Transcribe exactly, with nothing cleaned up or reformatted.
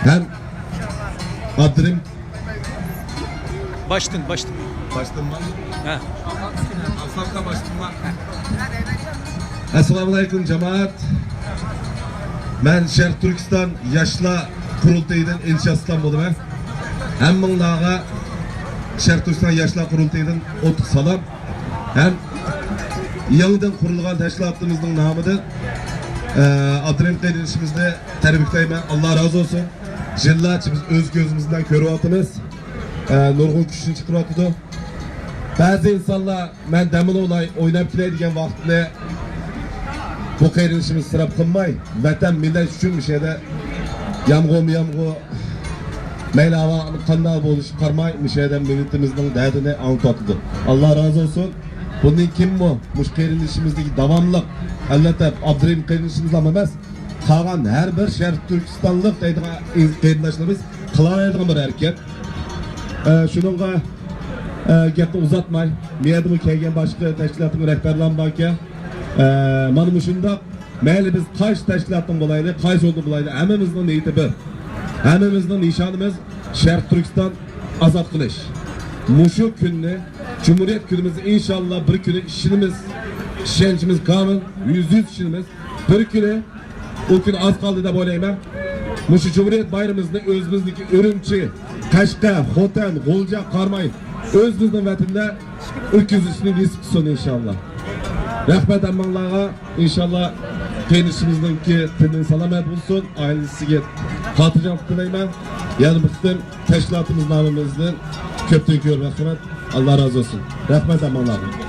ھەم ئابدۇرېھىم باشتىن، باشتىن. باشتىنمۇ؟ ھە. ئاسلانغا باشتىنمۇ؟ ئەسسالامۇئەلەيكۇم، جامائەت. مەن شەرقىي تۈركىستان ياشلار قۇرۇلتىيىدىن ئىنشا ئىسلام بولىمەن. ھەممىڭلارغا شەرقىي تۈركىستان ياشلار قۇرۇلتىيىدىن ئوتلۇق سالام. ھەم يېڭىدىن قۇرۇلغان تەشكىلاتىمىزنىڭ نامىدىن، ئە، ئابدۇرېھىم قېرىندىشىمىزنى تەبرىكلەيمەن. ئاللا رازى بولسۇن. يىللارچە بىز ئۆز كۆزىمىز بىلەن كۆرۈۋاتىمىز. ئە، نۇرغۇن كۈچنى چىقىرىۋاتىدۇ. بەزى ئىنسانلار، مەن دەم ئالاي، ئويناپ كېلەي دېگەن ۋاقىتنى بۇ قېرىندىشىمىز ئىسراپ قىلماي، ۋەتەن، مىللەت ئۈچۈن مۇشۇ يەردە يامغۇرمۇ يامغۇر، مەيلى ھاۋا قانداق بولۇشىغا قارىماي، مۇشۇ يەردە مىللىتىمىزنىڭ دەردىنى ئاڭلىتىۋاتىدۇ. ئاللا رازى بولسۇن. بۇندىن كېيىنمۇ مۇشۇ قېرىندىشىمىزدىكى داۋاملىق، ئەلۋەتتە، ئابدۇرېھىم قېرىندىشىمىزلا ئەمەس، قالغان ھەر بىر شەرقىي تۈركىستانلىق دەيدىغان قېرىنداشلىرىمىز قىلالايدىغان بىر ھەرىكەت. ئە، شۇنىڭغا، ئە، گەپنى ئۇزارتماي، بۇ يەردىمۇ كەلگەن باشقا تەشكىلاتنىڭ رەھبەرلىرىمۇ باركەن. ئە، مانا مۇشۇنداق، مەيلى بىز قايسى تەشكىلاتنىڭ بولايلى، قايسى يولدا بولايلى، ھەممىمىزنىڭ نىيىتى بىر. ھەممىمىزنىڭ نىشانىمىز شەرقىي تۈركىستان ئازاد قىلىش. مۇشۇ كۈننى، جۇمھۇرىيەت كۈنىمىزنى ئىنشاللا بىر كۈنى ئىشىنىمىز، ئىشەنچىمىز كامىل، يۈزدە يۈز ئىشىنىمىز. بىر كۈنى، ئۇ كۈن ئاز قالدى دەپ ئويلايمەن. مۇشۇ جۇمھۇرىيەت بايرىمىمىزنى ئۆزىمىزنىڭكى ئۈرۈمچى، قەشقەر، خوتەن، غۇلجا قارىماي، ئۆزىمىزنىڭ ۋەتىنىدە ئۆتكۈزۈشنى نېسىپ قىلسۇن ئىنشاللا. رەھمەت ھەممىڭلارغا. ئىنشاللا قېرىندىشىمىزنىڭكى تېنى سالامەت بولسۇن، ئائىلىسىگە خاتىرجەملىك تىلەيمەن. يەنە بىر قېتىم تەشكىلاتىمىز نامىمىزدىن كۆپتىن كۆپ رەھمەت. ئاللا رازى بولسۇن. رەھمەت ھەممىڭلارغا.